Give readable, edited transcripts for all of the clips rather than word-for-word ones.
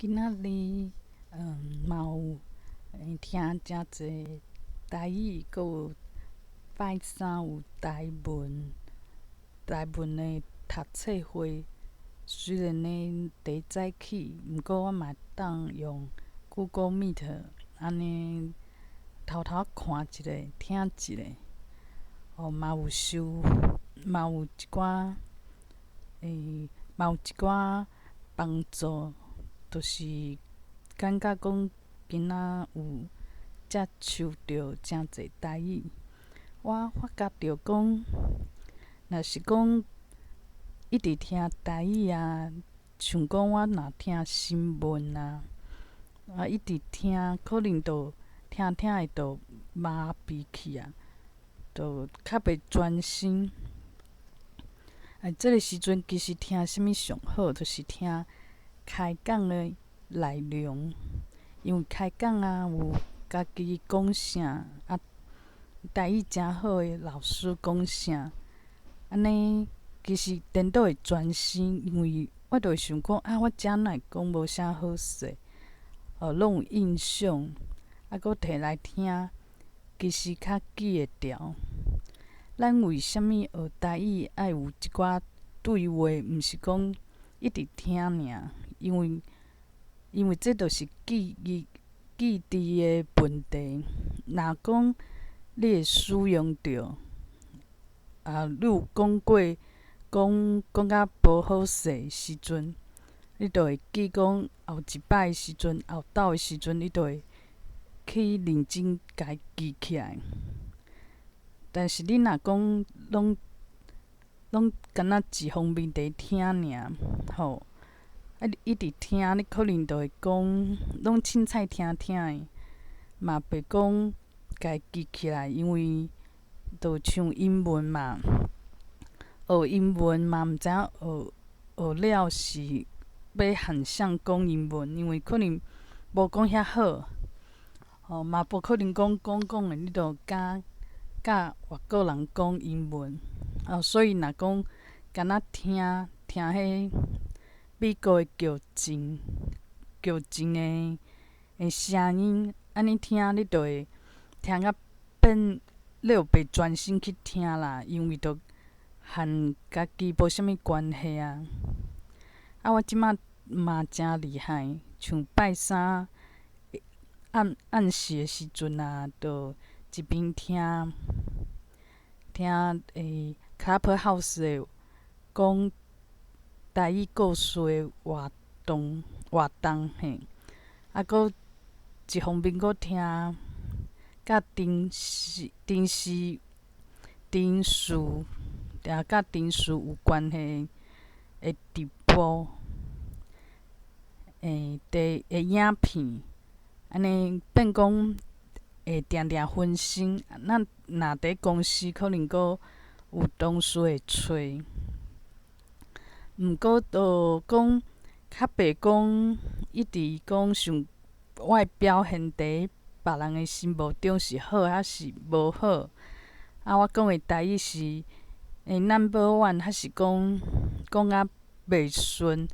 今仔日，嘛有聽誠濟台語，閣有拜三有台文，台文的讀冊會。雖然呢佇早起，毋過我嘛會當用 Google Meet 按呢偷偷看一下，聽一下。哦，嘛有收，嘛有一寡，嘛有一寡幫助，就是感覺講今仔有接觸著誠濟台語。我發覺著講，若是講一直聽台語啊，像講我若聽新聞啊，啊一直聽，可能就聽聽會就麻痺去啊，就較袂專心。啊，這个時陣其實聽啥物上好，就是聽開講的內容，因為開講啊有家己講啥，啊台語誠好的老師講啥，按呢其實顛倒會專心，因為我就會想講啊，我遮哪會講無啥好勢，哦，攏有印象，啊，閣提來聽，其實較記會牢。咱為啥物學台語愛有一寡對話，毋是講一直聽爾，因為這就是記憶記憶的問題。若講你會使用著，啊，你有講過講講甲無好勢時陣，你就會記講後一擺時陣，後晝的時陣，你就會去認真共伊記起來。但是你若講攏攏敢若一方面佇聽爾，吼，啊你一直聽，你可能就會講攏凊彩聽聽的，嘛袂講共伊記起來，因為就像英文嘛，學英文嘛毋知影學學了是欲和誰講英文，因為可能無講遐好，吼嘛無可能講講講的，你就敢佮外國人講英文，哦，所以若講敢若聽聽彼美國的腳精腳精的的聲音，按呢聽你就會聽甲變，你就袂專心去聽啦，因為就和家己無啥物關係啊。啊，我這馬嘛誠厲害，像拜三暗暗時的時陣啊，就一邊聽聽Clubhouse 的講台語故事的活動活動嘿，啊，閣一方面閣聽佮電視電視電視，也佮電視有關係的直播，的的影片，按呢變講會定定分心。咱若佇公司可能閣有同事會催，毋過就講較袂講一直講想我的表現佇別人的心目中是好抑是無好。啊，我講的台語是number one，抑是講講甲袂順，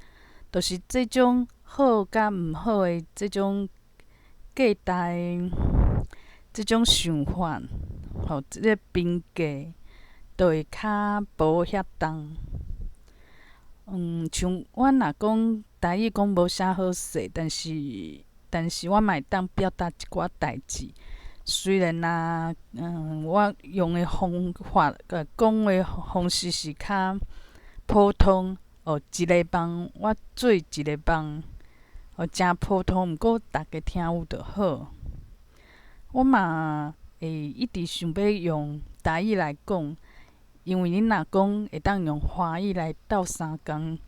就是這種好佮毋好的這種價值的這種想法，吼，這个評價就會較無遐重。像我若講台語講無啥好勢，但是我嘛會當表達一寡代誌。雖然啊，我用的方法，講的方式是較普通，哦，一个夢我做一个夢，哦，誠普通，毋過逐家聽有就好。我嘛會一直想欲用台語來講，因為你若講會當用華語來鬥相共，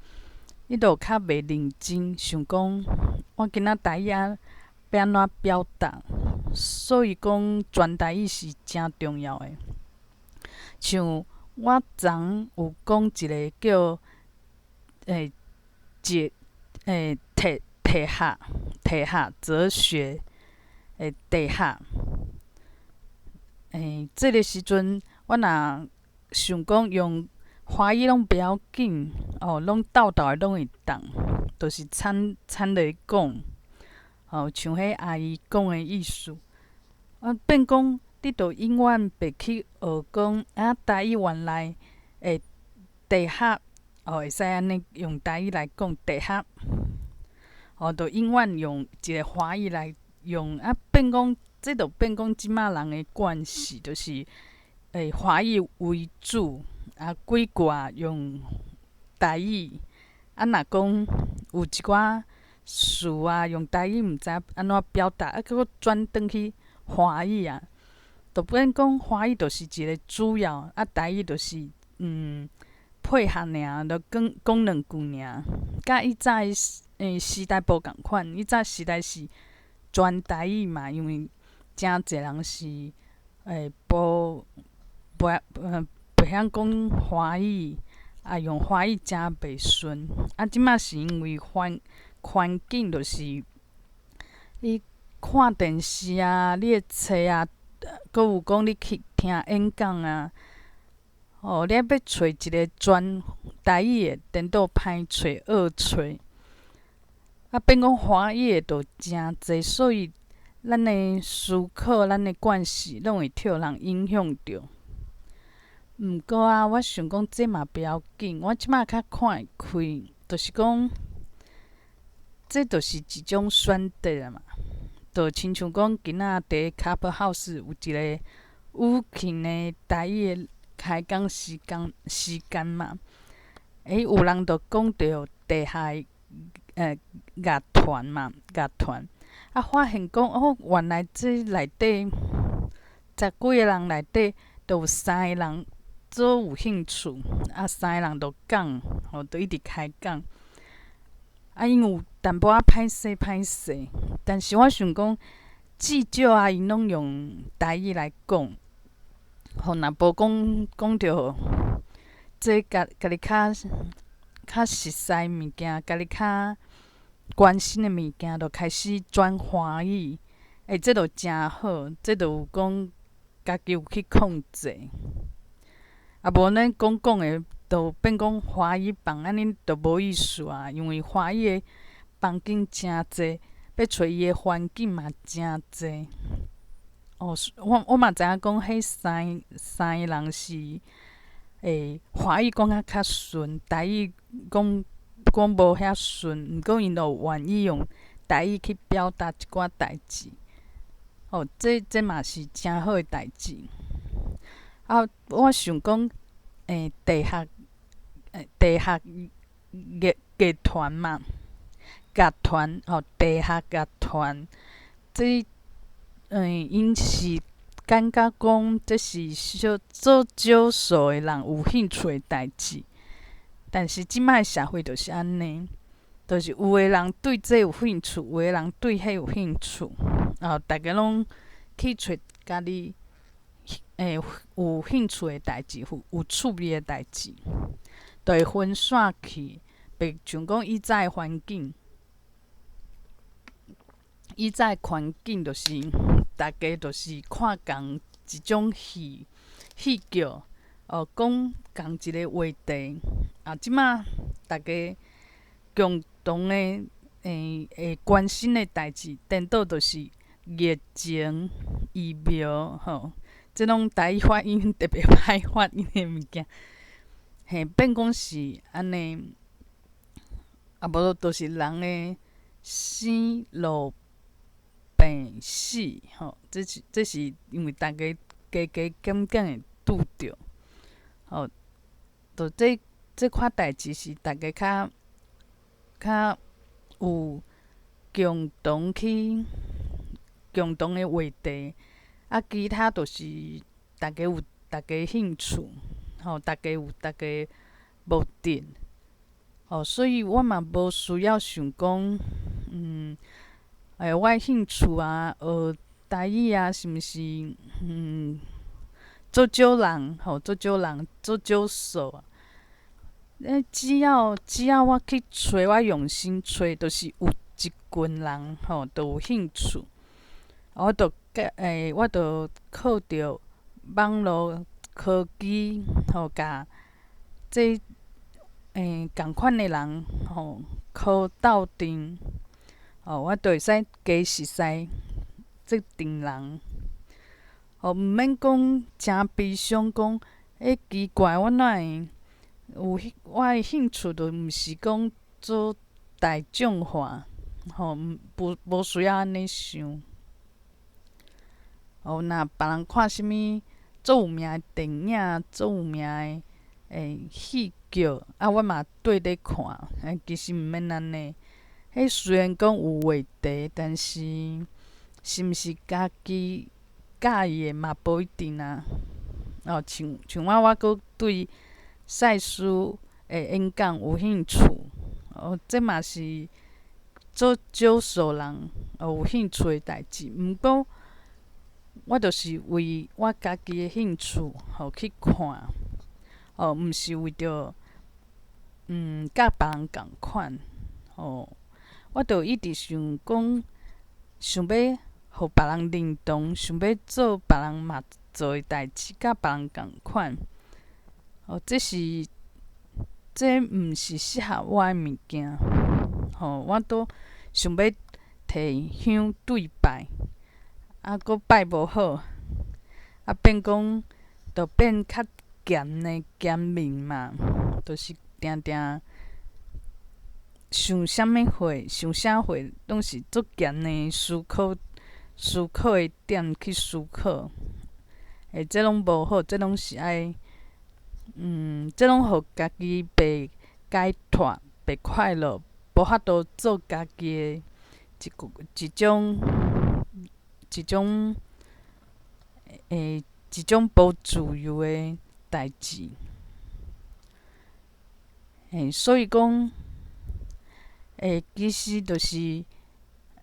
你就較袂認真，想講我今仔台語啊欲按怎表達，所以講全台語是誠重要的。像我昨有講一个叫哲哲哲學哲學哲學的哲學。這个時陣我若想講用華語攏袂要緊，哦，攏鬥鬥的攏會當。就是摻摻來講，吼，像彼阿姨講的意思，啊，變講你著永遠袂去學講啊，台語原來會地合，哦，會使按呢用台語來講地合，哦，著永遠用一个華語來用，啊，變講這著變講這馬人的慣勢，就是華語為主，啊，幾掛用台語，啊，若講有一寡詞啊，用台語毋知影按怎表達，啊，閣轉轉去華語啊，就變講華語就是一个主要，啊，台語就是配合爾，就講講兩句爾。佮以早的時代無仝款，以早時代是全台語嘛，因為誠濟人是無袂袂曉講華語，啊，用華語誠袂順。啊，這馬是因為環環境，就是你看電視啊，你會冊啊，閣有講你去聽演講啊，哦，你欲揣一个全台語的，顛倒歹揣惡揣。啊，變講華語的就誠濟，所以咱的思考、咱的慣勢，攏會予人影響著。毋過啊，我想講這嘛不要緊，我這馬較看會開，就是講，這就是一種選擇嘛。就親像講，今仔佇 Clubhouse 有一个語慶的台語的開講時間時間嘛。欸，有人就講著地下樂團嘛，樂團，啊，發現講哦，原來這內底十幾個人內底，就有三个人做有興趣，啊，三个人就講，吼，就一直開講。啊，𪜶有淡薄仔歹勢歹勢，但是我想講，至少啊，𪜶攏用台語來講，吼，若無講講著這家家己較較熟似物件，家己較關心的物件，就開始轉華語，欸，這就誠好，這就有講家己有去控制。啊，無咱講講的，就變講華語房，按呢就無意思啊。因為華語的房間誠濟，欲揣伊的環境嘛誠濟。哦，我我嘛知影講，彼三三个人是華語講較較順，台語講講無遐順，毋過𪜶就願意用台語去表達一寡代誌。哦，這這嘛是誠好的代誌。啊，我想講，地學地學樂樂團嘛，樂團吼，地學樂團，這𪜶是感覺講這是少做少數的人有興趣的代誌。但是這擺社會就是按呢，就是有的人對這有興趣，有的人對彼有興趣，啊，逐家攏去揣家己有興趣的代誌，有有趣味的代誌，就會分散去，袂像講以早的環境，以早的環境就是逐家就是看仝一種戲戲劇，哦，講仝一个話題。啊，這馬逐家共同的會關心的代誌，顛倒就是疫情、疫苗，吼，這攏台語發音特別歹發音的物件，嘿，變講是按呢，啊無就是人的生老病死，吼，這是這是因為逐家加加減減會拄著，吼，就這這款代誌是逐家較較有共同去共同的話題，啊，其他就是逐家有逐家興趣，吼，逐家有逐家目的，吼，所以我嘛無需要想講，我的興趣啊，學台語啊，是毋是？足少人，吼，足少人，足少數。欸，只要只要我去揣，我用心揣，就是有一群人吼，都有興趣。我就我就靠著網路科技吼，共這仝款的人吼，科鬥陣，哦，我就會使加熟似這陣人。哦，毋免講誠悲傷，講欸奇怪，我哪會有彼我的興趣，就毋是講做大眾化，吼，毋無無需要按呢想。哦，若別人看啥物足有名的電影，足有名的戲劇，啊，我嘛綴咧看，欸，其實毋免按呢。彼雖然講有話題，但是是毋是家己佮意的嘛無一定啊。哦，像像我，我閣對賽斯的演講有興趣，哦，這嘛是足少數人有興趣的代誌。毋過，我就是為我家己的興趣，吼去看，哦，毋是為著佮別人仝款，吼。我就一直想講，想欲予別人認同，想欲做別人嘛做的代誌，佮別人仝款。哦，這是這毋是適合我的物件，吼！我拄想欲提香對拜，啊，閣拜無好，啊，變講就變較鹹的鹹面嘛，就是定定想啥物貨，想啥貨，攏是足鹹的思考，思考的點去思考，欸，這攏無好，這攏是愛，這攏予家己袂解脫，袂快樂，無法度做家己的一個一種一種欸一種無自由的代誌。欸，所以講，欸，其實就是，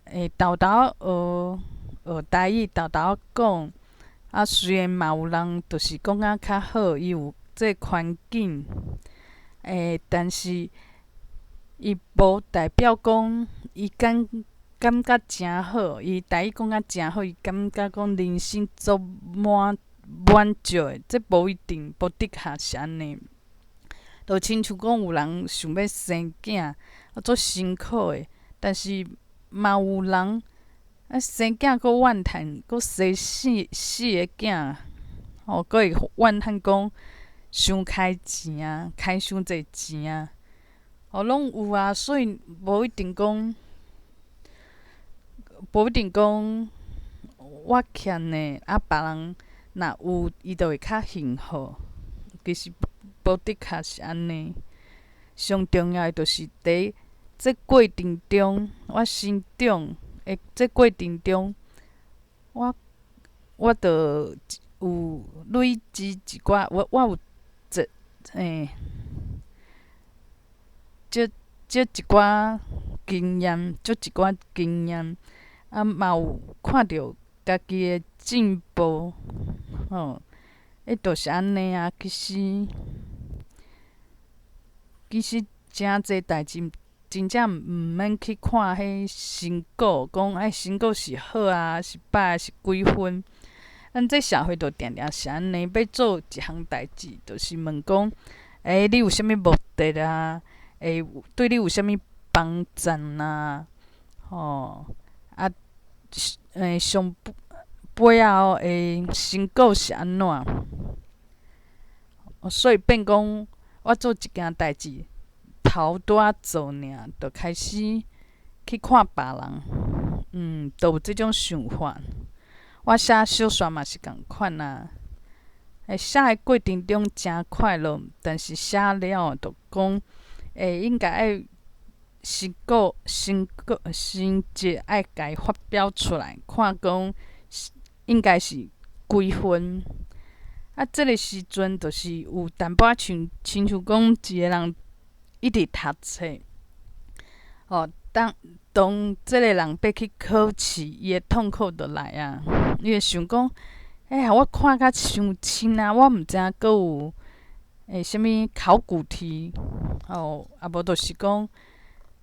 欸，沓沓學學台語，沓沓講，啊，雖然嘛有人就是講甲較好，伊有這個環境，欸，但是伊無代表講伊感感覺誠好，伊台語講甲誠好，伊感覺講人生足滿滿足的，這無一定，無的確是按呢。就親像講有人想欲生囝，啊，足辛苦的，但是嘛有人啊生囝閣怨嘆，閣生四四个囝，吼，閣會怨嘆講傷開錢啊，開傷濟錢啊，哦，攏有啊，所以無一定講，無一定講我欠的，啊，別人若有，伊就會較幸福。其實無的確是按呢。上重要的就是佇這過程中，我成長的這過程中，我我就有累積一寡，我我有這欸，積積一寡經驗，積一寡經驗，啊嘛有看著家己的進步，吼，欸，就是按呢啊。其實，其實誠濟代誌，真正毋免去看彼成果，講欸成果是好啊，是歹，是幾分。咱這社會就定定是按呢，欲做一項代誌，就是問講，欸，你有啥物目的啊？欸，對你有啥物幫助啊？吼，啊，欸，上背後的成果是按怎？所以變講，我做一件代誌，頭拄仔做爾，就開始去看別人，就有這種想法。我寫小說嘛是仝款啊，欸，寫的過程中誠快樂，但是寫了就講，欸，應該愛成果、成果、成績愛共伊發表出來，看講應該是幾分。啊，這个時陣就是有淡薄仔像親像講一个人一直讀冊，哦，當當這个人欲去考試，伊的痛苦就來啊。伊會想講，欸呀，我看甲傷深啊，我毋知影閣有欸啥物考古題，哦，啊無就是講，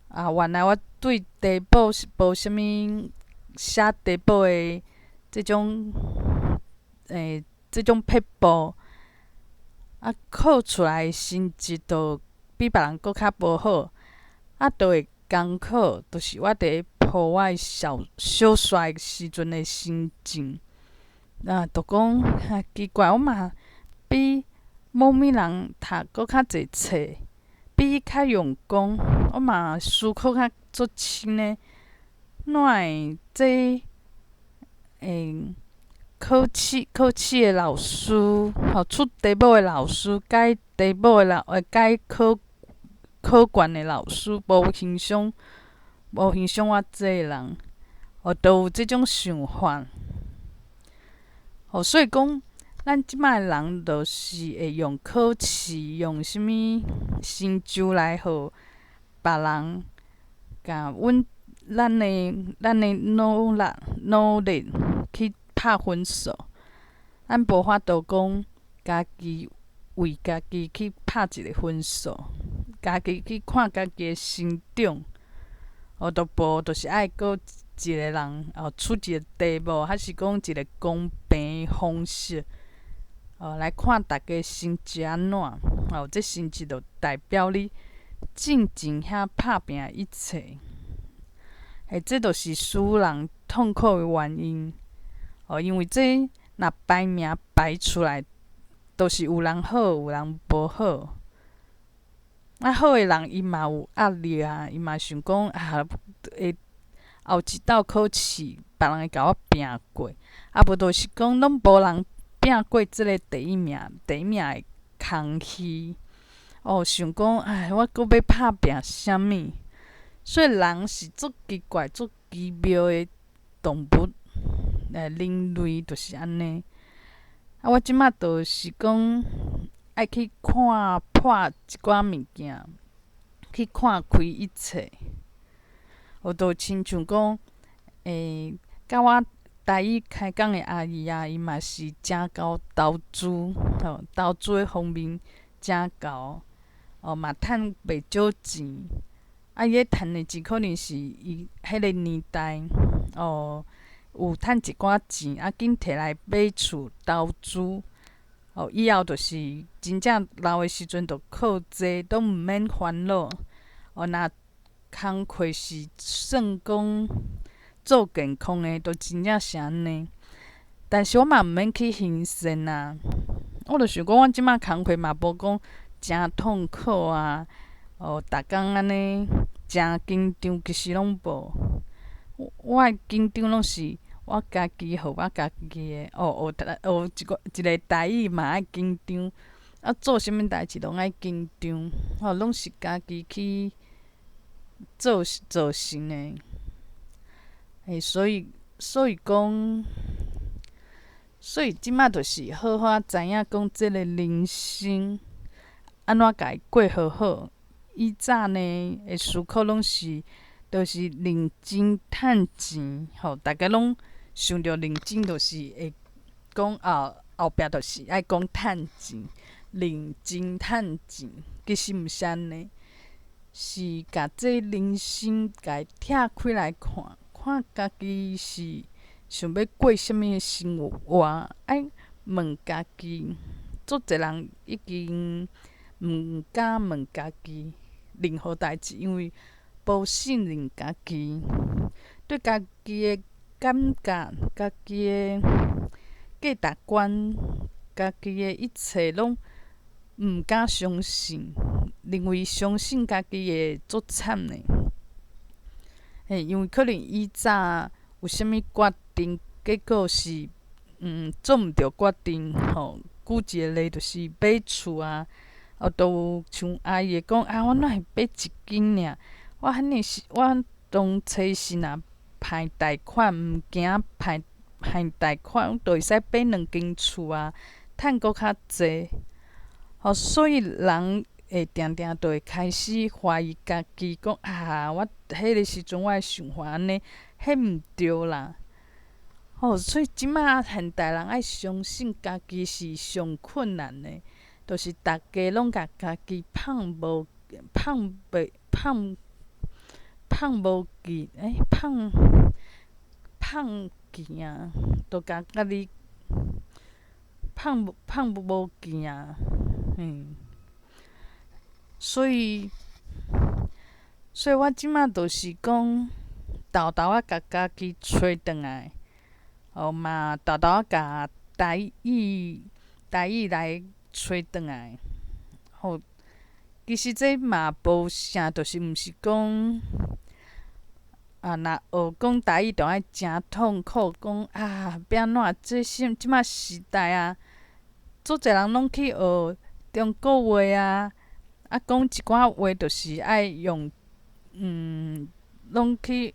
啊原來我對題目是無啥物寫題目的這種欸這種撇步，啊考出來的成績就比別人閣較無好，啊就會功課，就是我佇咧鋪我的小小帥時陣的心情。啊，就講較奇怪，我嘛比某物人讀閣較濟冊，比伊較用功，我嘛思考較足深呢。哪會這考試的老師，吼，出題目的老師，改題目的老，改考卷的老師，無欣賞我這个人，哦，都有這種想法。哦，所以講，咱這擺的人就是會用考試，用啥物成就來予別人，共阮咱的努力去拍分數。咱無法度講家己為家己去拍一個分數，家己去看家己的成長。哦，都無，就是愛閣一個人哦出一個題目，還是講一個公平的方式，哦，來看逐家成績按怎？哦，這成績就代表你進前遐拍拚的一切。欸，這就是使人痛苦的原因。哦，因為這若排名排出來，都是有人好，有人無好。啊，好的人伊嘛有壓力啊，伊嘛想講啊，會後一道考試，別人會共我拚過。啊，無就是講攏無人拚過這个第一名，第一名會空虛。哦，想講，唉，我閣欲拍拚啥物？所以人是足奇怪、足奇妙的動物，人類就是按呢。啊，我這馬就是講愛去看破一寡物件，去看開一切。哦，就親像講，佮我台語開講的阿姨啊，伊嘛是誠𠢕投資，吼，投資的方面誠𠢕，哦，嘛趁袂少錢。啊，伊咧趁的錢可能是伊彼个年代，哦，有趁一寡錢，啊，緊提來買厝投資。哦，以後就是真正老的時陣，就靠這攏毋免煩惱。哦，若工課是算講做健康的，就真正是按呢。但是我嘛毋免去欣羨啊。我就想講，我這馬工課嘛無講誠痛苦啊。哦，逐工按呢誠緊張，其實攏無。我的緊張攏是我家己予我家己的。哦，學一個台語嘛愛緊張，啊，做啥物代誌攏愛緊張，吼，攏是家己去造成的。欸，所以講，所以這馬就是好好知影講，這个人生按怎共伊過好好。以早呢，的思考攏是，就是認真趁錢，吼，逐家攏想著認真，就是會講後壁就是愛講趁錢，認真趁錢，其實毋是按呢，是共這人生共伊拆開來看，看家己是想欲過啥物的生活，愛問家己，足濟人已經毋敢問家己任何代誌，因為無信任家己，對家己的感覺、家己的價值觀、家己的一切攏毋敢相信，認為相信家己會足慘的。嘿，因為可能以早有啥物決定，結果是做毋著決定，吼。舉一個例，就是買厝啊，哦，都有像阿姨會講啊，我哪會買一間爾？我遐爾是，我當初是若歹貸款，毋驚歹貸款，就會使買兩間厝啊，趁閣較濟。吼，所以人會定定就會開始懷疑家己，講啊，我彼个時陣我的想法按呢，彼毋對啦。吼，所以這馬現代人愛相信家己是上困難的，就是逐家攏共家己放無放袂放放無記，欸，放棄啊，就共家己放無記啊，所以所以我這馬就是講，沓沓仔共家己揣轉來，哦嘛，沓沓仔共台語來揣轉來，吼，其實這嘛無啥，就是毋是講，啊，若學講台語就愛誠痛苦，講啊，欲按怎？這啥這馬時代啊，足濟人攏去學中國話啊，啊，講一寡話就是愛用，攏去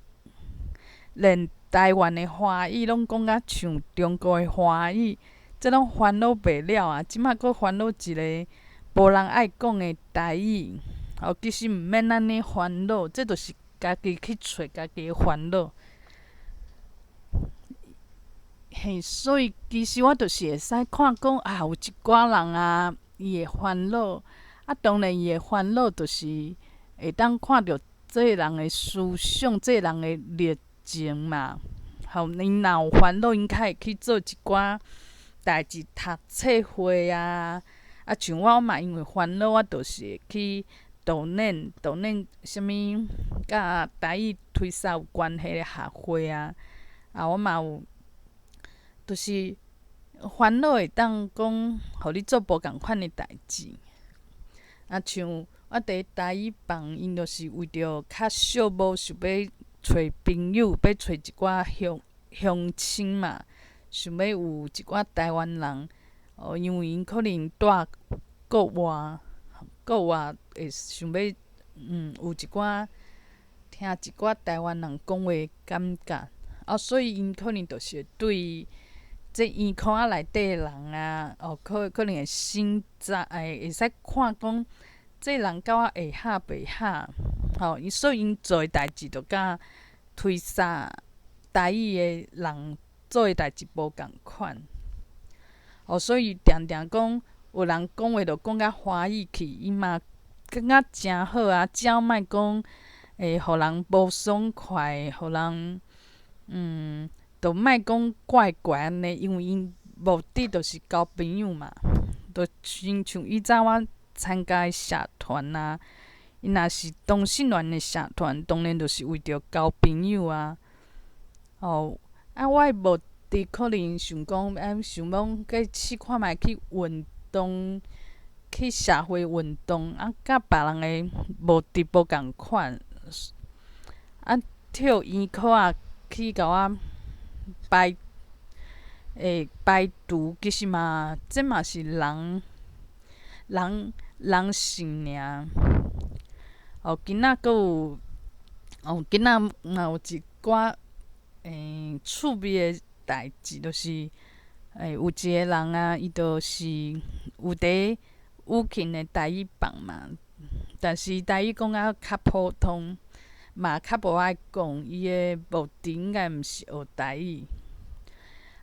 連台灣的華語攏講甲像中國的華語，這攏煩惱袂了啊！這馬閣煩惱一个無人愛講的台語，哦，其實毋免按呢煩惱，這就是家己去揣家己的煩惱。嘿，所以其實我就是會使看講啊，有一寡人啊，伊會煩惱，啊，當然伊的煩惱就是會當看著這个人的思想，這个人的熱情嘛。吼，𪜶若有煩惱，𪜶較會去做一寡代誌，讀冊會啊。啊，像我嘛因為煩惱，我就是會去 donate 啥物佮台語推捒有關係的學會啊。啊，我嘛有，就是煩惱會當講，予你做無仝款的代誌。啊，像我佇台語房，𪜶就是為著較寂寞，想欲揣朋友，欲揣一寡鄉親嘛，想欲有一寡台灣人，哦，因為𪜶可能蹛國外，國外會想欲有一寡聽一寡台灣人講話的感覺，啊，所以𪜶可能就是會對這圓箍仔內底的人啊，哦，可能會審查，會使看講，這人佮我會合袂合，吼，所以𪜶做的代誌就佮推捒台語的人做的代誌無仝款。哦，所以定定講有人講話就講甲華語去，伊嘛感覺誠好啊，只要莫講會予人無爽快，予人就莫講怪怪按呢，因為𪜶目的就是交朋友嘛，就親像以早我參加的社團啊，𪜶若是同性戀的社團，當然就是為著交朋友啊。哦，啊，我的目的可能想講，啊，想講去試看覓去運動，去社會運動，啊，佮別人的目的無仝款，啊，跳圓箍仔去共我排除，其實嘛，這嘛是人性爾。哦，今仔閣有，哦，今仔嘛有一寡趣味的代誌，就是有一个人啊，伊就是有佇雨琴的台語房嘛，但是台語講甲較普通，嘛較無愛講，伊的目的應該毋是學台語，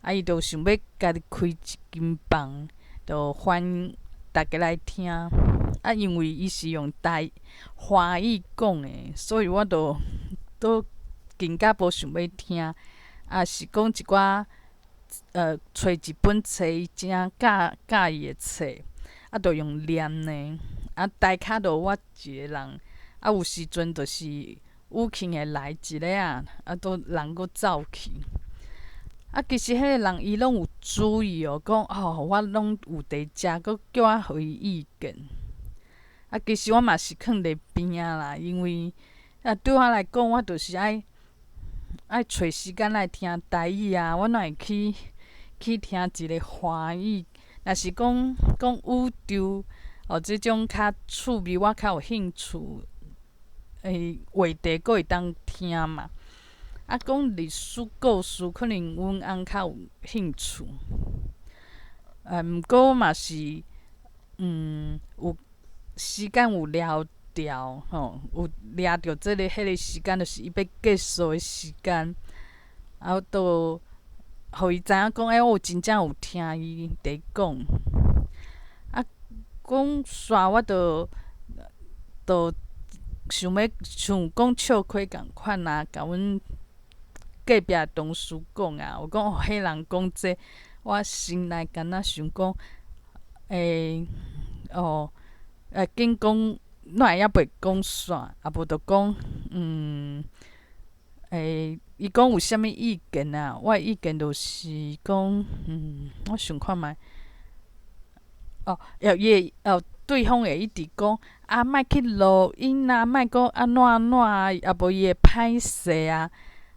啊，伊就想欲家己開一間房，就歡迎逐家來聽。啊，因為伊是用華語講的，所以我就都更加無想欲聽。啊，是講一寡，揣一本冊，伊誠佮佮意的冊，啊，就用念的。啊，台跤就我一个人，啊，有時陣就是雨琴會來一个啊，啊，都人閣走去。啊，其實彼个人伊攏有注意哦，講哦，我攏有佇遮，閣叫我予伊意見。啊，其實我嘛是囥佇邊仔啦，因為啊，對我來講，我就是愛揣時間來聽台語啊，我哪會去聽一个華語？若是講講宇宙哦，這種較趣味，我較有興趣的話題，閣會當聽嘛。啊，講歷史故事，可能阮翁較有興趣。毋過嘛是，有時間有掠牢吼，有掠著這个彼个時間，就是伊欲結束的時間，啊，都予伊知影講，欸，我有真正有聽伊佇講。啊，講煞我就想欲像講笑虧仝款啊，共阮隔壁同事講啊，我講哦，彼人講這，我心內敢若想講，欸，哦，緊講哪會猶袂講煞，啊無就講，欸，伊講有啥物意見啊？我的意見就是講，我想看覓，哦，伊會哦，對方會一直講，啊，莫去錄音啊，莫閣按怎按怎啊，啊無伊會歹勢啊。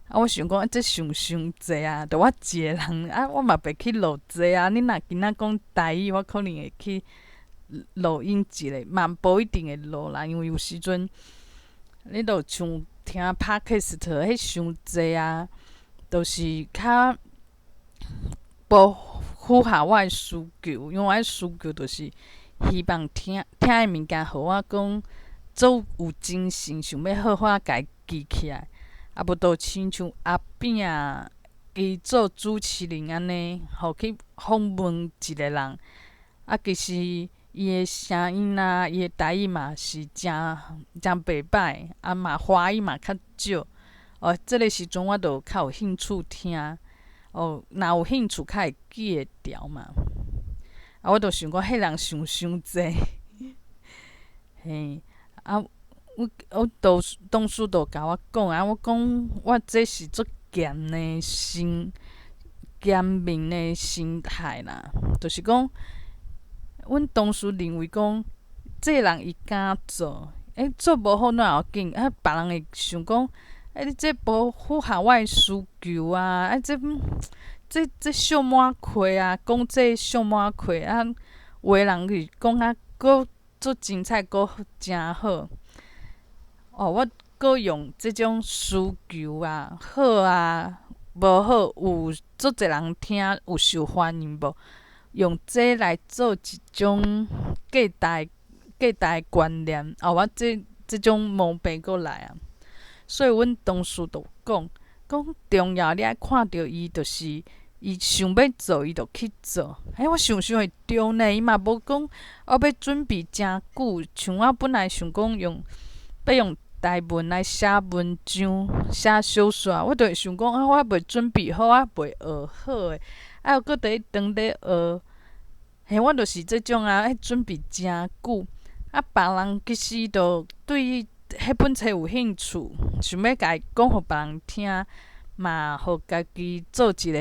啊，我想講，這想傷濟啊，著我一个人啊，我嘛袂去錄這啊。你若今仔講台語，我可能會去錄音一下，嘛無一定會錄啦，因為有時陣你著像聽 Podcast 彼傷濟啊，就是較無符合我的需求，因為我的需求就是希望聽聽的物件，予我講足有精神，想欲好好共伊記起來。啊，無就親像阿扁仔伊做主持人按呢，予去訪問一个人，啊，其實伊的聲音啊，伊的台語嘛是誠誠袂䆀，啊嘛華語嘛較少。哦，這个時陣我就較有興趣聽，哦，若有興趣較會記會牢嘛。啊，我就想講，彼人想傷濟，嘿，啊。我同事就共我講啊，我講我這是足嚴的心，嚴明的心態啦，就是講，阮同事認為講，這个人伊敢做，欸，做無好哪會要緊，啊，別人會想講，欸，你這無符合我的需求啊，啊，這俗滿虧啊，講這俗滿虧啊，有的人是講啊，閣足精彩，閣誠好。哦，我閣用這種需求啊，好啊，無好，有足濟人聽，有受歡迎無？用這來做一種價值的觀念，哦，我這種毛病閣來啊。所以阮同事就講，講重要你愛看著伊，就是伊想欲做，伊就去做。欸，我想想會對呢，伊嘛無講我欲準備誠久，像我本來想講用欲用台文來寫文章、寫小說，我就會想講啊，我猶未準備好，我袂學好的，啊，閣佇咧當咧學，嘿，我就是這種啊，愛準備誠久。啊，別人其實就對彼本冊有興趣，想欲共伊講予別人聽，嘛予家己做一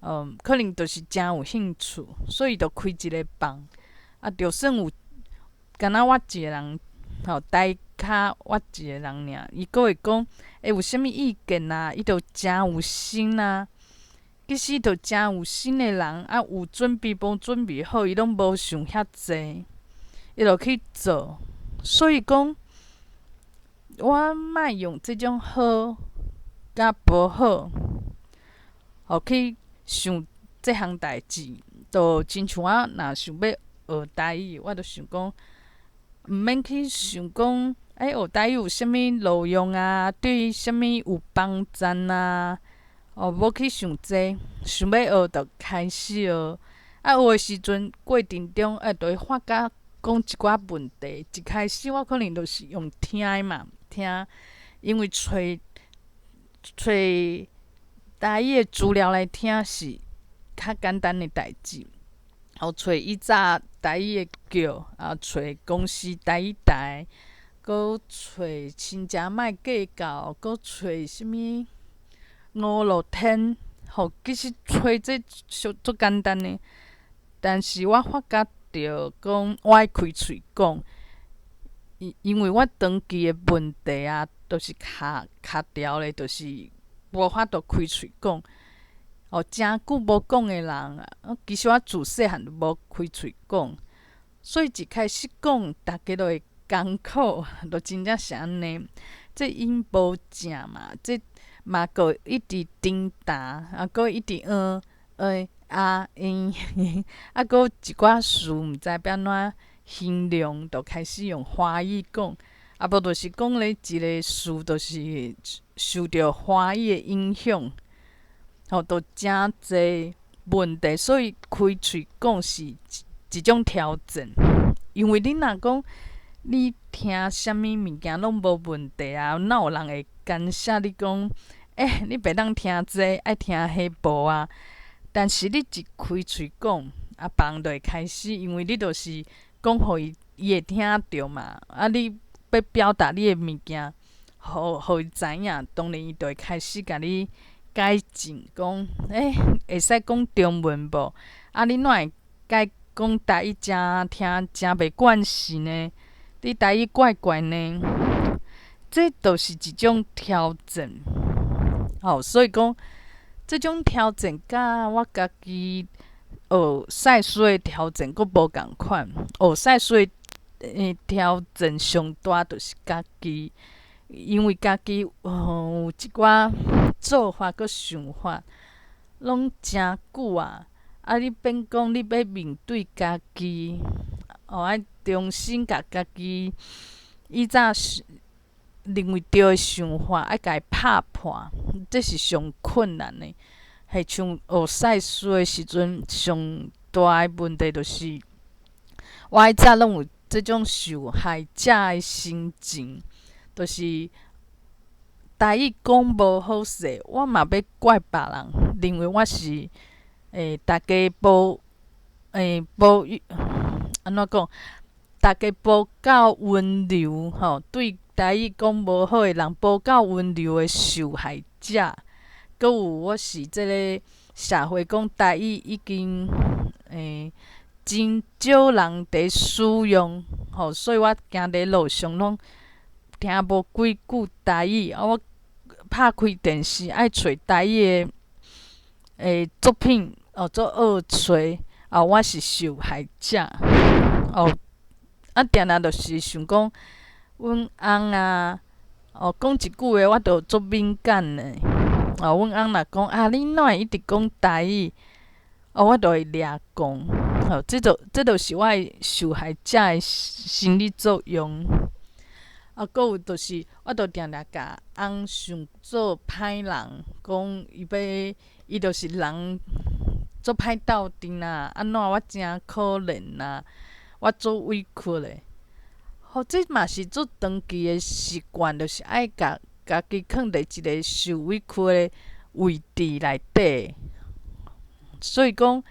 个，可能就是誠有興趣，所以就開一个房。啊，就算有，敢若我一个人，吼，台跤我一个人爾，伊閣會講，欸，有啥物意見啊？伊就誠有心啊。其實就誠有心的人，啊，有準備無準備好，伊攏無想遐濟，伊就去做。所以講，我莫用這種好佮無好，予去想這項代誌。就親像我若想欲學台語，我就想講，毋免去想講，欸，學台語有啥物路用啊？對啥物有幫助啊？哦，無去想這，想欲學就開始學。啊，學的時陣過程中，欸，就會發覺講一寡問題。一開始我可能就是用聽的嘛，聽，因為揣揣台語的資料來聽是較簡單的代誌。予揣以早台語的叫，啊，揣公視台語台，閣揣親情莫計較，閣揣啥物五樂天，吼，其實揣這足足簡單的，但是我發覺著講我愛開喙講，因為我長期的問題啊，都是卡卡牢咧，就是無法度開喙講。哦，誠久無講的人啊，其實我自細漢就無開喙講，所以一開始講，逐家都會艱苦，就真正是按呢。這音無正嘛，這嘛閣一直停頓，啊，閣一直嗯、欸、啊、嗯，啊，閣一寡詞毋知欲按怎形容，就開始用華語講，啊，無就是講咧一个詞，就是受著華語的影響。吼，都誠濟問題，所以開喙講是一種挑戰。因為你若講你聽啥物物件攏無問題啊，哪有人會干涉你講？欸，你袂當聽這個，愛聽彼無啊？但是你一開喙講，啊，別人就會開始，因為你就是講予伊，伊會聽著嘛。啊，你欲表達你的物件，予伊知影，當然伊就會開始共你改進，講，欸，會使講中文無？啊，你哪會改講台語誠聽誠袂慣勢呢？你台語怪怪呢？這就是一種挑戰。吼，所以講，這種挑戰佮我家己學賽斯的挑戰閣無仝款。學賽斯的挑戰上大就是家己，因為家己有一寡做法閣想法，攏誠久啊。啊，你變講你欲面對家己，哦，愛重新共家己以早認為對的想法，愛共伊拍破，這是上困難的。彼像學賽斯的時陣，上大的問題就是，我以早攏有這種受害者的心情，就是台語講無好勢，我嘛欲怪別人，認為我是欸，大家無欸無按怎講？大家無夠溫柔吼，對台語講無好的人無夠溫柔的受害者。閣有我是這个社會講台語已經欸真少人佇使用，吼，所以我行佇路上攏聽無幾句台語。啊，我拍開電視愛揣台語的欸作品，哦，做惡揣，啊，我是受害者，哦，啊，定定就是想講，阮翁啊，哦，講一句話我就足敏感的，哦，阮翁若講啊，你哪會一直講台語，哦，我就會掠狂，吼，這就是我的受害者的心理作用。啊，閣有就是，我就定定共翁想做歹人，講伊欲，伊就是人足歹鬥陣啊，按怎我誠可憐啊，我足委屈的。吼，這嘛是足長期的習慣，就是愛共家己囥佇一个受委屈的位置內底。所以講，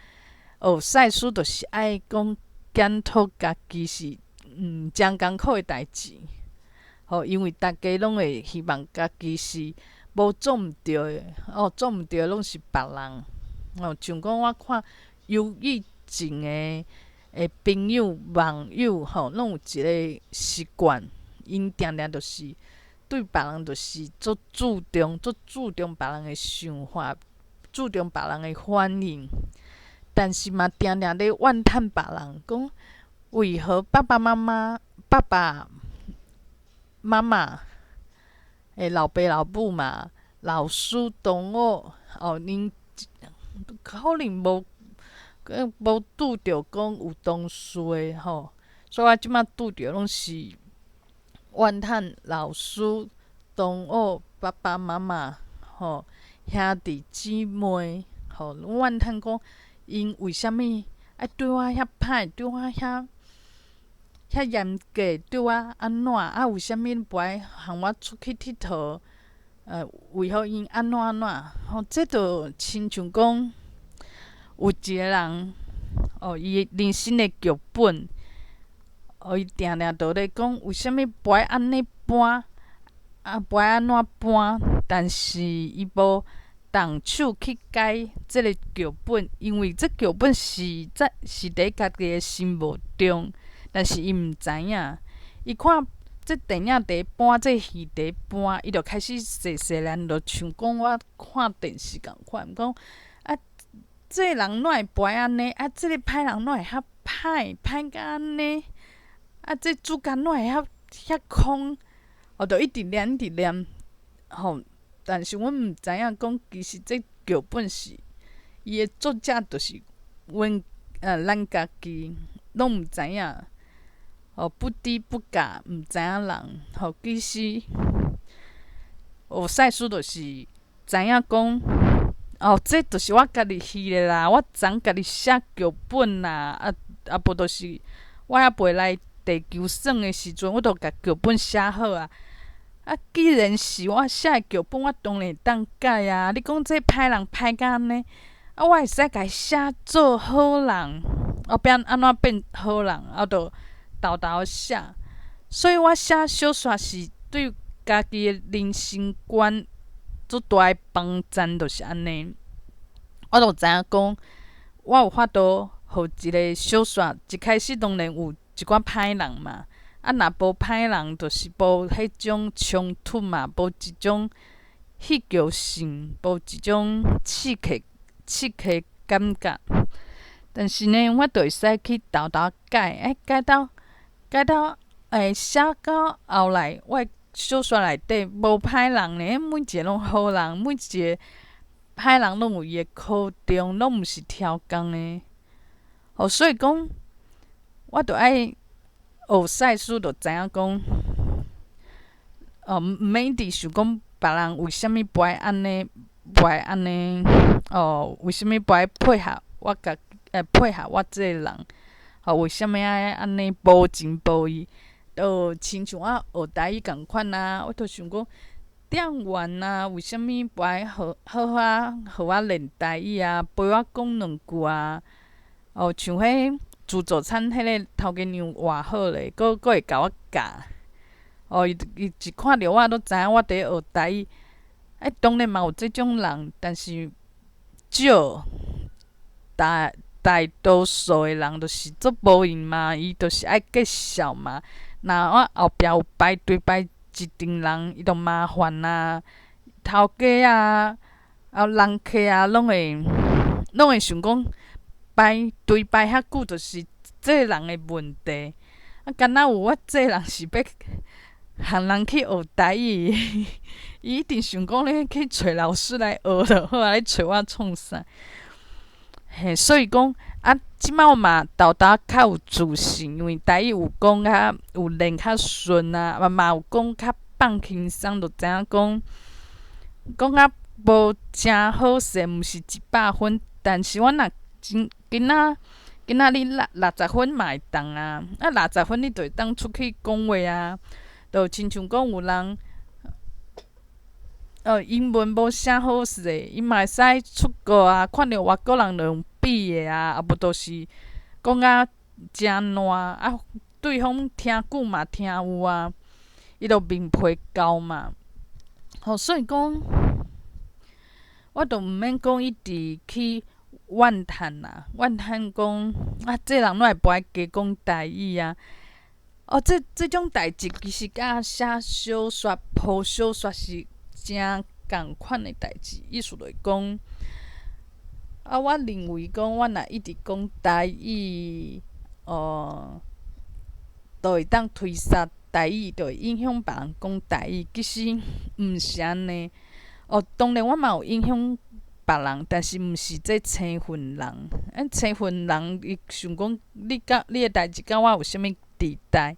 學賽斯就是愛講檢討家己是誠艱苦的代誌。吼，因為逐家攏會希望家己是無做毋著的，哦，做毋著的攏是別人。哦，像講我看憂鬱症的的朋友、網友吼，攏有一个習慣，𪜶定定就是對別人就是足注重、足注重別人的想法，注重別人的反應，但是嘛定定咧怨嘆別人，講為何爸爸媽媽、爸爸媽媽、欸老爸老母嘛、老師同學哦，𪜶可能無無拄著講有同事的吼，所以我這擺拄著攏是怨嘆老師、同學、爸爸媽媽吼、兄弟姊妹吼，攏怨嘆講𪜶為啥物愛對我遐歹，對我遐遐嚴格，對我按怎啊？為啥物無愛予我出去𨑨迌？為何𪜶按怎按怎？吼，這就親像講有一个人，哦，伊的人生的劇本，哦，伊定定就咧講，為啥物無愛按呢搬，啊，無愛按怎搬？但是伊無動手去改這个劇本，因為這劇本是在是佇家己的心目中，但是伊毋知影，伊看這電影佇搬，這戲佇搬，伊就開始細細漢就像講我看電視仝款，講啊，這个人哪會搬按呢？啊，這个歹人哪會遐歹，歹甲按呢？啊，這主角哪會遐遐空？哦，就一直念，一直念，吼。但是阮毋知影講，其實這劇本是伊的作者，就是阮咱家己攏毋知影，哦，不知不覺毋知影人，吼，其實學賽斯就是知影講，哦，這就是我家己戲的啦，我昨家己寫劇本啦，啊啊，無就是我猶袂來地球耍的時陣，我都共劇本寫好啊。啊，既然是我寫的劇本，我當然會當改啊。你講這歹人歹甲按呢，啊，我會使共伊寫做好人，我欲按怎變好人，啊，就沓沓寫。所以我寫小說是對家己的人生觀足大的幫贊，就是按呢。我就知影講，我有法度予一个小說一開始當然有一寡歹人嘛，啊，若無歹人，就是無彼種衝突嘛，無一種戲劇性，無一種刺激感覺。但是呢，我就會使去沓沓改，欸，改到，寫到後來，我的小說內底無歹人呢，每一个攏好人，每一个歹人攏有伊的苦衷，攏毋是超工的。哦，所以講，我著愛學賽斯，就知影講，哦，毋免一直想講別人為啥物無愛按呢，無愛按呢，哦，為啥物無愛配合我共，配合我這个人？哦，為啥物愛按呢無情無義？就親像我學台語仝款啊，我就想講，店員啊，為啥物無愛好好好仔予我練台語啊？陪我講兩句啊？哦，像彼自助餐彼个頭家娘偌好咧，閣會共我教。哦，伊一看著我，都知影我佇咧學台語。欸，當然嘛有這種人，但是少，大多數的人就是足無閒嘛，伊就是愛計數嘛。若我後壁有排隊排一陣人，伊就麻煩啊，頭家啊，啊人客啊，攏會想講排隊排遐久，就是這个人的問題。啊，敢若有我這个人是欲予人去學台語，伊一定想講咧去揣老師來學就好啊，咧揣我創啥？嘿，所以講啊，這擺我嘛沓沓較有自信，因為台語有講較有練較順啊，嘛有講較放輕鬆，就知影講講較無誠好勢，毋是100分。但是我若真今仔今仔日60分嘛會當啊，啊六十分你就會當出去講話啊，就親像講有人，英文無啥好勢，伊嘛會使出國啊，看著外國人就用比的啊，啊無就是講甲誠爛啊，對方聽久嘛聽有啊，伊就面皮厚嘛。吼，所以講，我就毋免講一直去怨嘆啦，怨嘆講啊，這人哪會無愛加講台語啊？哦，這種代誌其實佮寫小說、鋪小說是誠仝款的代誌，意思就是講，啊，我認為講，我若一直講台語，哦，就會當推捒台語，就會影響別人講台語。其實毋是按呢。哦，當然我嘛有影響別人，但是毋是這生份人。按生份人，伊想講你佮你的代誌佮我有啥物佇代？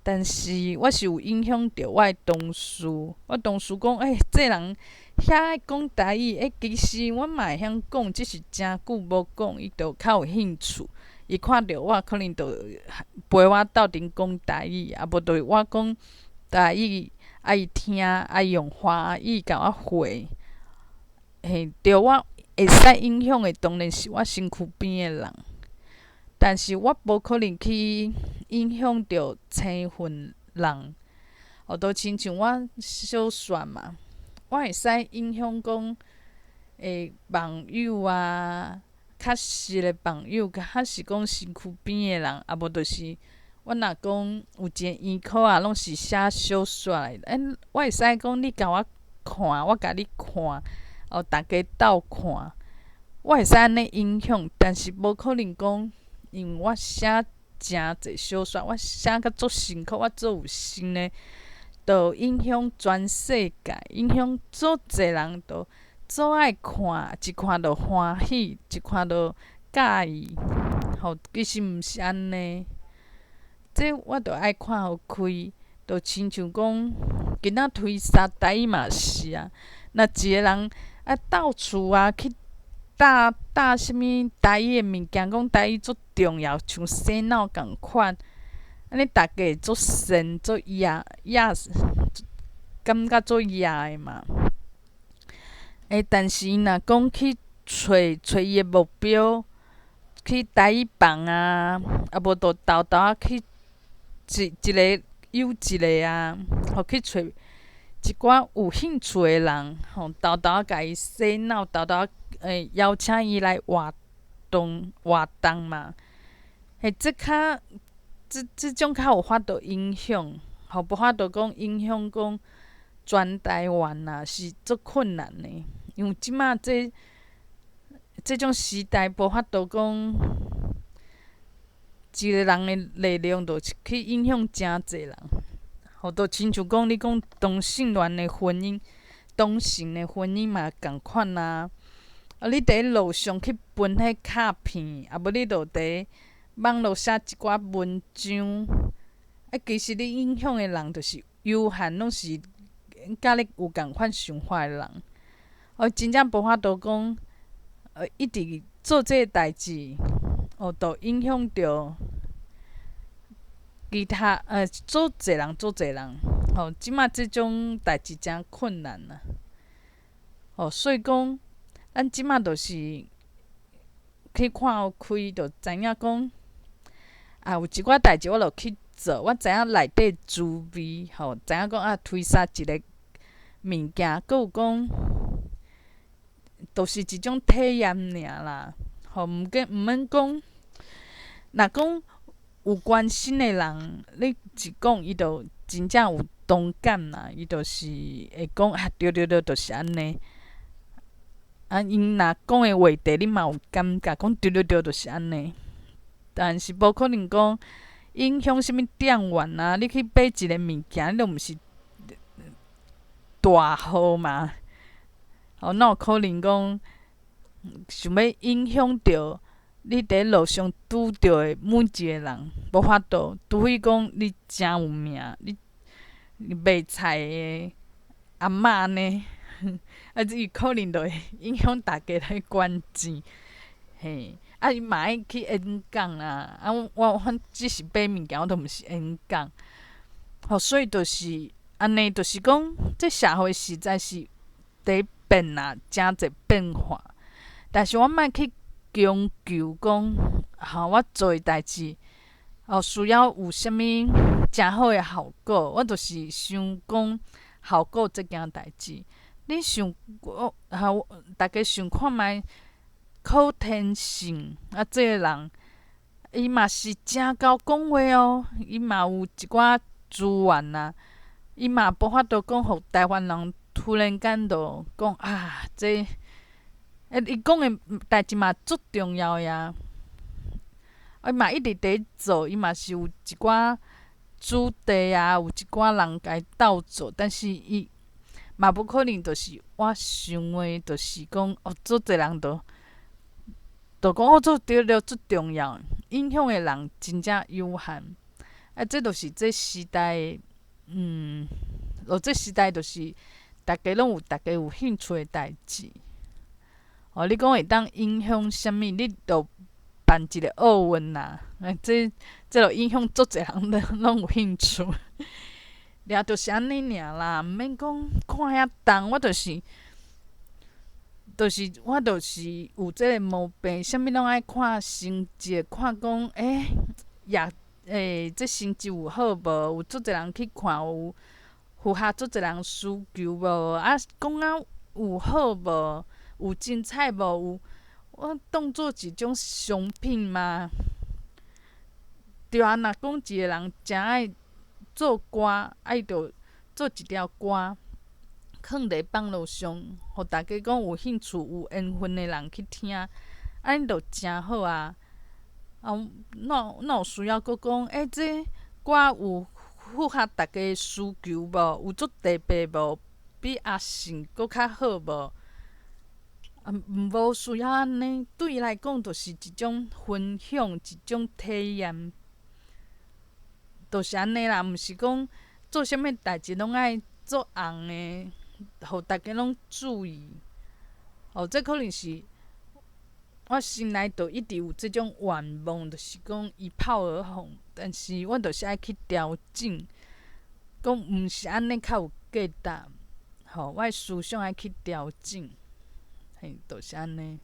但是我是有影響著我的同事，我同事講，欸，這人遐愛講台語，欸，其實我嘛會曉講，只是誠久無講，伊就較有興趣。伊看著我，可能就陪我鬥陣講台語，啊無就是我講台語，啊伊聽，啊伊用華語共我回。嘿，對我會使影響的，當然是我身軀邊的人。但是我無可能去影響著生份人，哦，就親像我小說嘛，我會使影響講，網友啊，較熟的網友，還是講身軀邊的人，啊無就是我若講有一个醫科啊，攏是寫小說的，欸，我會使講你共我看，我共你看，哦，逐家鬥看，我會使按呢影響，但是無可能講，因為我寫誠濟小說，我寫甲足辛苦，我足有心的，就影響全世界，影響足濟人都足愛看，一看就歡喜，一看就佮意，吼，其實毋是按呢。這我著愛看予開，就親像講，今仔推捒台語嘛是啊，若一个人啊到處啊去貼貼啥物台語的物件，講台語足重要，像洗腦仝款，按呢逐家會足神足掖掖，感覺足掖的嘛。欸，但是伊若講去揣揣伊的目標，去台語房啊，啊無就沓沓仔去一一个又一个啊，吼去揣一寡有興趣的人，吼沓沓仔共伊洗腦，沓沓仔邀請伊來活動活動嘛。嘿，這較這這種較有法度影響，吼無法度講影響講全台灣啊，是足困難的，因為這馬這這種時代無法度講一个人的力量就去影響誠濟人，吼，就親像講你講同性戀的婚姻，同性的婚姻嘛仝款啊。啊，你佇路上去分彼卡片，啊無你就佇網路寫一寡文章，啊，其實你影響的人就是有限，攏是佮你有仝款想法的人。哦，真正無法度講，一直做這个代誌，哦，就影響著其他足濟人，足濟人，吼，這馬這種代誌誠困難啊。吼，所以講，咱這馬就是去看開，就知影講，啊，有一寡代誌我就去做，我知影內底滋味，吼，知影講啊，推捒一个物件，閣有講，就是一種體驗爾啦，吼，毋過毋免講，若講有關心的人，你一講伊就真正有同感啦，伊就是會講啊，對對對，就是按呢。啊，𪜶若講的話題，你嘛有感覺，講對對對，就是按呢。但是無可能講影響啥物店員啊，你去買一个物件，你都毋是大號嘛。哦，哪有可能講想欲影響著你佇路上拄著的每一个人？無法度，除非講你誠有名，你賣菜的阿嬤呢，啊，伊可能就會影響逐家來捐錢，嘿，啊，伊嘛愛去演講啦，啊，我反只是買物件，我都毋是演講，吼，所以就是按呢，就是講，這社會實在是佇變啊，誠濟變化，但是我莫去強求講，吼，我做的代誌，哦，需要有啥物誠好的效果，我就是想講效果這件代誌。你想我，吼，逐家想看覓柯天信啊，這个人，伊嘛是誠𠢕講話哦，伊嘛有一寡資源啊，伊嘛無法度講，予台灣人突然間就講啊，這，伊講的代誌嘛足重要的啊，伊嘛一直佇做，伊嘛是有一寡主題啊，有一寡人共伊鬥做，但是伊嘛無可能，就是我想的，就是講哦，足濟人都都講哦，做對對足重要，影響的人真正有限。啊，這就是這時代，哦，這時代就是逐家攏有逐家有興趣的代誌。哦，你講會當影響啥物？你就辦一个奧運啦，這這就影響足濟人攏有興趣。掠就是按呢爾啦，毋免講看遐重，我就是，就是我就是有這个毛病，啥物攏愛看成績，看講欸，也欸，這成績有好無？有足濟人去看，有符合足濟人需求無？啊，講啊有好無？有精彩無？有我當做一種商品嗎？對啊，若講一个人誠愛做歌，啊，伊就做一條歌，囥佇網路上，予逐家講有興趣、有緣分的人去聽，按呢就誠好啊！啊，哪哪有需要閣講？欸，這歌有符合逐家需求無？有足特別無？比阿信閣較好無？啊，無需要按呢，對伊來講，就是一種分享，一種體驗。就是按呢啦，毋是講做啥物代誌攏愛做紅的，予逐家攏注意。哦，這可能是我心內就一直有這種願望，就是講一炮而紅。但是我就是愛去調整，講毋是按呢較有價值。吼，我的思想愛去調整，嘿，就是按呢。